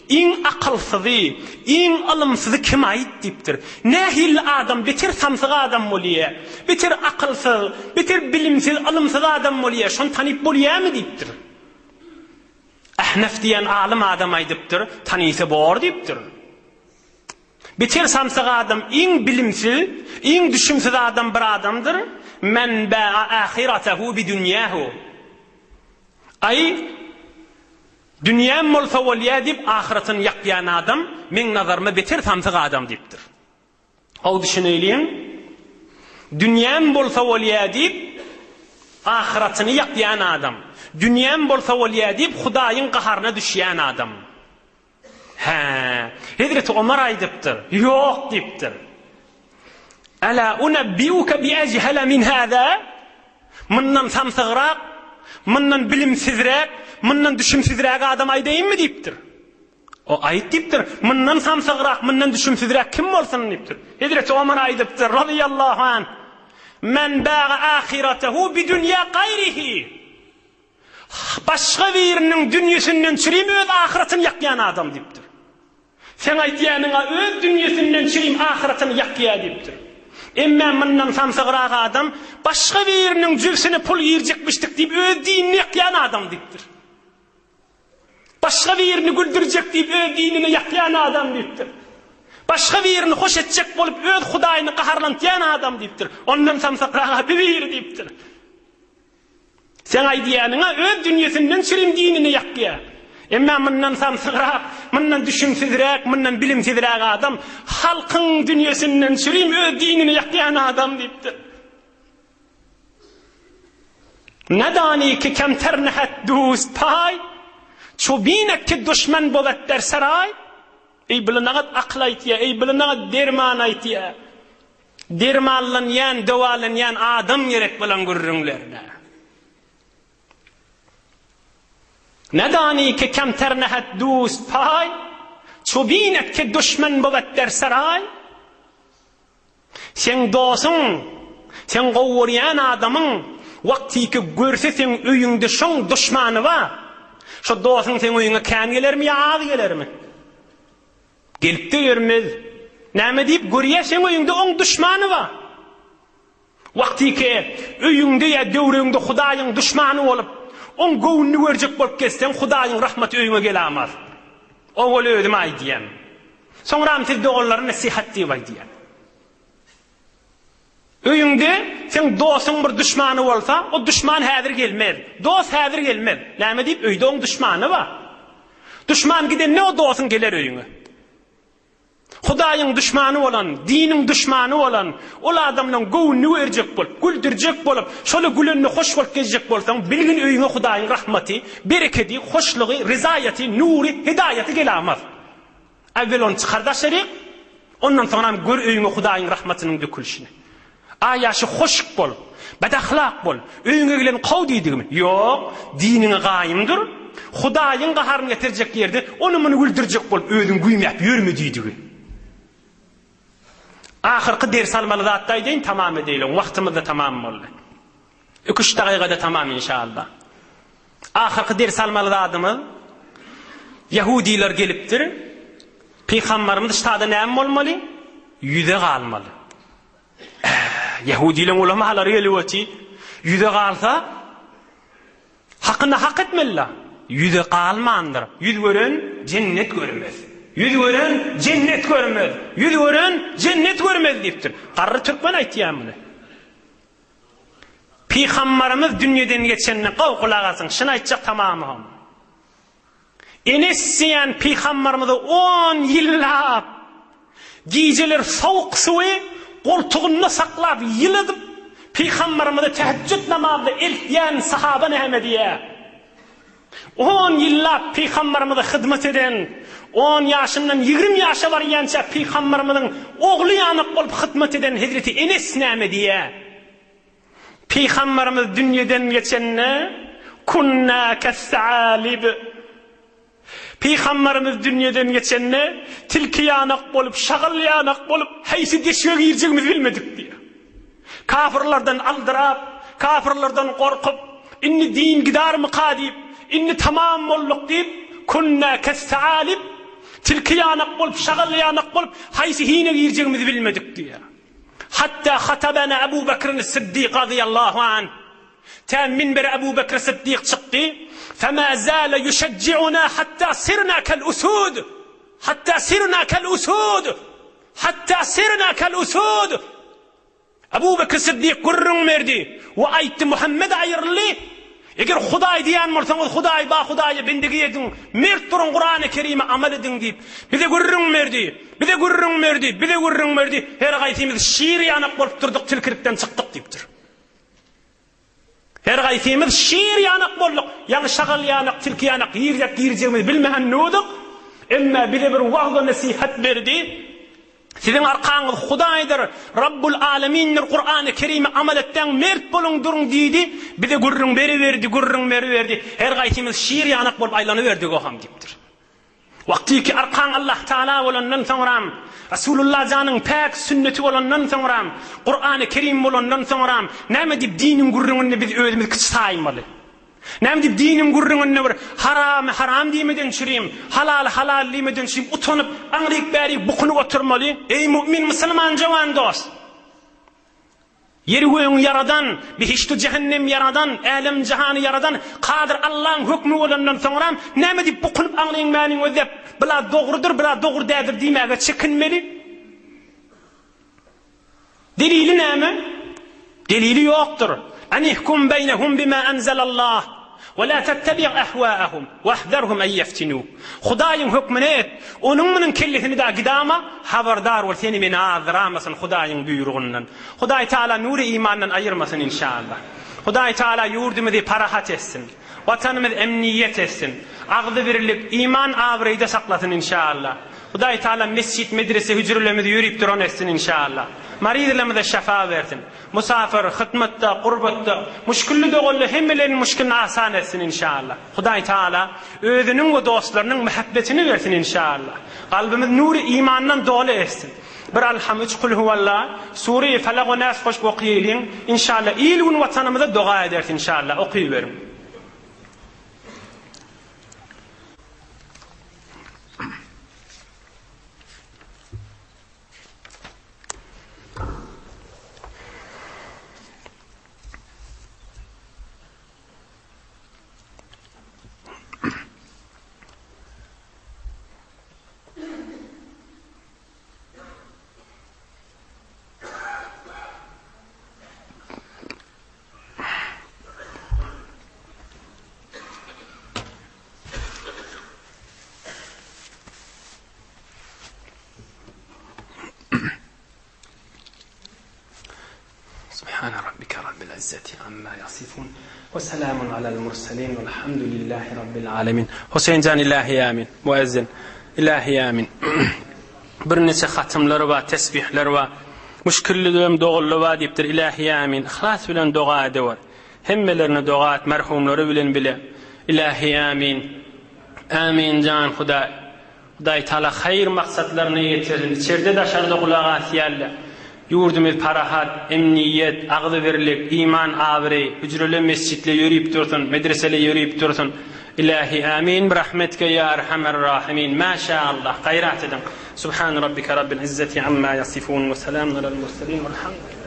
iň akylsyzy, iň ylymsyzy kim aýt diýipdir. Nähili adam beter samsyk adam bolýa, beter akylsyz, beter bilimsiz, ylymsyz adam bolýa, şony tanyp bolýamy diýipdir. Ahnaf diýen alym adam aýdypdyr, tanysa bor diýipdir. Beter samsyk adam iň bilimsiz, iň düşümsiz adam bir adamdyr, Men ba'a ahiratahu bi dünýähu. Aý, dünýäm bolsa bolýa diýip ahyratyny ýakýan adam meň nazaryma beter samsyk adam diýipdir. Gowy düşüneýliň. Dünýäm bolsa bolýa diýip ahyratyny ýakýan adam, dünýäm bolsa bolýa diýip Hudaýyň gaharyna düşýän adam. Hä, Hezreti Omar aýdypdyr, Ýok diýipdir. Ela unabbiuke bi ejhele min hâzâ? Mundan samsygrak, mundan bilimsizräk, mundan düşümsizräk adam aýdaýynmy diýipdir. O aýt diýipdir. Mundan samsygrak, mundan düşümsizräk kim bolsun diýipdir. Hezreti Omar aýdypdyr, razyýallahu anh, Men baga ahyratehu bi dünýä gaýrihi. Başga biriniň dünýesinden çürim öz ahyratyny ýakýan adam diýipdir. Seň aýdýanyňa öz dünýesinden çürim ahyratyny ýakýar diýipdir. Emmä mundan samsygrak adam başga biriniň jübsüne pul girjekmişdik diýip öz dinini ýakýan adam diýipdir. Başga birini güldürjek diýip öz dinini ýakýan adam diýipdir. Başga birini hoş etjek bolup öz Hudaýyny gaharlantýan adam diýipdir. Ondan samsykrak bir biri diýipdir. Seň aýdýanyňa öz dünýesinden çirim dinini ýakýar. Emma mundan samsygrak, mundan düşümsizräk, mundan bilimsizräk adam halkyň dünýesinden çirim öz dinini ýakýan adam diýipdir. Nedani ki kemter nehet dust paý, ço binet ki duşmen bowet der seraý. Eý bilenagat akyl aýtýar, eý bilenagat derman aýtýar. Dermanlanýan, dowalanýan adam gerek bolan gürrüňlerde. Nedani ki kemter nehet dust paý, ço binet ki duşmen bowet der seraý. Seň dosuň, seň gowy görýän adamyň wagtyky görse seň öýüňde şoň duşmany bar. Şo dosuň seň öýüňe kän gelermi ýa az gelermi? Gelip-de ýörmez. Näme diýip görýä seň öýüňde oň duşmany bar. Wagtyky öýüňde ýa döwregiňde Hudaýyň duşmany bolup, oň göwnüni görjek bolup gezseň Hudaýyň rahmaty öýüňe gelamaz. Owal özüm aýdýan. Soňram siz doganlara nesihat diýip aýdýan. Öýüňde seň dostuň bir duşmany bolsa, o duşman häzir gelmez. Dost häzir gelmez. Näme diýip, öýde oň duşmany bar. Duşman gidende o dostuň geler öýüňe. Hudaýyň duşmany bolan, diniň duşmany bolan ol adamlaň göwnüni berjek bolup, güldürjek bolup, şola gülenine hoş bolup gezjek bolsaň, bilgin öýüňe Hudaýyň rahmaty, berekedi, hoşlugy, rezaýaty, nury, hidaýaty gelamaz. Äwwel ony çykar daşaryk, ondan soňram gör öýüňe Hudaýyň rahmatynyň dökülişini. Aýaşy hoşk bol, bedahlak bol, öýüňe gelen kow diýdigimi? Ýok, diniňe gaýym dur, Hudaýyň gaharyny getirjek ýerde ony-muny güldürjek bolup özüňi güýmäp ýörme diýdigi. Ahyrky ders almaly zatdy aýdaýyn, tamam edeýliň, wagtymyz-da tamam boldy. Iki-üç dagygada tamam inşallah. Ahyrky ders almaly zadymyz, Ýahudylar gelipdir, Pygambarymyz ştada näme bolmaly? Ýüze galmaly. Äh, Ýahudylaryň ulamalary gelip otyr. Ýüze galsa, hakyna hak etmeli-la. Ýüze galmandyr. Ýüz gören jennet görmez. Ýüz gören jennet görmez. Ýüz gören jennet görmez diýipdir. Garry türkmen aýtýar muny. Pygambarymyz dünýeden geçende gowy gulak asyň, şuny aýtjak tamamygym. Enes diýen pygambarymyzy on ýyllap gijeler sowuk suwy goltugynda saklap ýyladyp pygambarymyzy tähejjüt namazda eltýän sahaba näme diýýär? On ýyllap pygambarymyza hyzmat eden, on ýaşyndan 20 ýaşa barýança pygambarymyzyň ogly ýanak bolup hyzmat eden hezreti Enes näme diýýär? Pygamberimiz dünýeden geçende, Kunna kes-saalib. Pygamberimiz dünýeden geçende, tilki ýanak bolup, şagal ýanak bolup, haýsy deşige girjegimizi bilmedik diýýär. Kafyrlardan aldyrap, kafyrlardan gorkup, indi din gidarmyka diýip, indi tamam bolduk diýip, Kunna kes-saalib. Tilki ýanak bolup, şagal ýanak bolup, haýsy hine girjegimizi bilmedik diýýär. Hatda hatabana Ebu Bekrin Siddik razyýallahu anh. Tä minbere Ebu Bekr Siddik çykdy. Fema zale yuşejji'una hatta sirna kel usud. Hatta sirna kel usud. Hatta sirna kel usud. Ebu Bekr Siddik gürrüň berdi we aýtdy Muhammed aýryldy. Eger Hudaý diýýän bolsaňyz, Hudaý ba, Hudaýa bendegi ediň, mert duruň, Kurany Kerime amal ediň diýip, bize gürrüň berdi, bize gürrüň berdi, bize gürrüň berdi, her gaýsymyz şir ýanak bolup durduk, tilkilikden çykdyk diýipdir. Her gaýsymyz şir ýanak bolduk, ýaňy şagal ýanak, tilki ýanak girjek girjegimizi bilmän durduk. Emme bize bir wagz-u nesihat berdi. Siziň arkaňyz Hudaýdyr, Rabbul Alemindir, Kurany Kerime amal etseň mert boluň duruň diýdi. Bize gürrüň beriberdi, gürrüň beriberdi. Her gaýsymyz şir ýanak bolup aýlanyberdik oham diýipdir. Wagtyky arkaň Allah Taala bolandan soňram, Rasulullah janyň päk sünneti bolandan soňram, Kurany Kerim bolandan soňram, näme diýip diniň gürrüňinde biz özümizi kiçi saýmaly? Näme diýip diniň gürrüňinde bir haramy haram diýmeden çürim, halaly halal diýmeden çürim utanyp, aňryk-bärik bukunyp oturmaly? Eý mu'min musulman jowan dost! Ýeri-gögüň ýaradan, behiştu-jähennem ýaradan, älem-jahany ýaradan Kadyr Allaň hökmi bolandan soňram näme diýip bukunyp aňryň-bäriň gözläp, bula dogrudyr, bula dogry däldir diýmäge çekinmeli? Delili näme? Delili ýokdur. Anihkum beýnehum bima enzelallah we la tettebi' ehwâehum wahzerhum en ýeftinûk. Hudaýyň hökmüni et, onuň-munuň kellesini da gidama, habardar bol, seni meni azdyramasyn Hudaýyň buýrugyndan. Hudaý Taala nury imandan aýyrmasyn inşallah. Hudaý Taala ýurdumyzy parahat etsin. Watanymyz emniýet etsin. Agzybirlik, iman abraýda saklasyn inşallah. Hudaý Taala mesjit, medrese, hüjrelerimizi ýörip duran etsin inşallah. Maryzlarymyza şefa bersin. Musafir, hytmatda, gurbatda, muşkilli doganly hemmeleriniň muşkilini asan etsin inşallah. Hudaý Taala özüniň we dostlarynyň mähebbetini bersin inşallah. Galbymyz nury imandan doly etsin. Bir Alham, üç Kulhuwalla, Sure-i Felak we Nas goşup okaýlyň inşallah. Il-gün watanymyza doga ederis inşallah. Okyberiň. Subhana rabbika rabbil izzati amma yasifun we selamun alal murselin velhamdülillahi rabbil alemin. Huseýin jan ilahi amin. Muezzin ilahi amin. Bir neçe hatymlar bar, tesbihler bar. Müşkilligem dogully bar diýipdir ilahi amin. Yhlas bilen doga edewer. Hemmelerine doga et merhumlary bilen bile. Ilahi amin. Amin jan Hudaý. Hudaý Taala haýyr maksatlaryna ýetirsin. Içerde daşarda gulak asýarlar. Ýurdumyz parahat, emniýet, agzybirlik, iman abraý, hüjrele mesjitle ýörüp dursun, medresele ýörüp dursun. Ilahi amin birahmetike ýa erhamer rahimin. Maşa Allah. Gaýrat ediň. Subhan rabbike rabbil izzeti amma ýasifun we selamun alel murselin welhamdulillah.